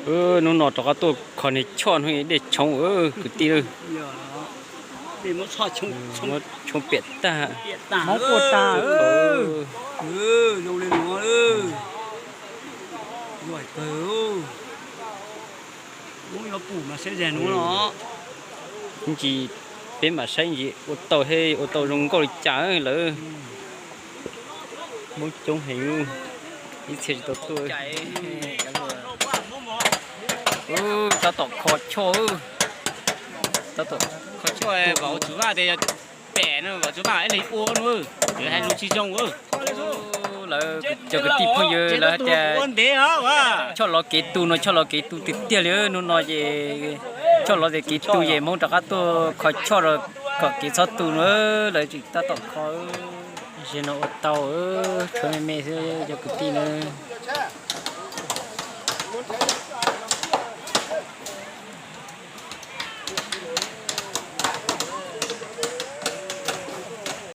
Hnub no rov qab tuaj kho niag choj hnub dej tshoov kwv tij lawm. Muab tshoov piam tag. Ntsis peb mam saib ntsis ua tau thiab ua tau zoo nkauj li cas lawm. Hmoob coob heev, ib txhia tsis tau tuaj. Tab tom kho choj, tab tom kho choj, vauv tswv vaj tias yog pem no, vauv tswv vaj ib leeg ua no, hais lus tsis zoo. Lawv cov kwv tij phooj ywg lawv hais tias choj lov kev tu no, choj lov kev tu tiag tiag li. Hnub no ces choj lov tias kev tu ces Hmoob rov qab tuaj kho choj rau kom kev txhob tu no, lawv tseem tab tom kho. Zaum no ua tau, tshuav me me xwb cov kwv tij na.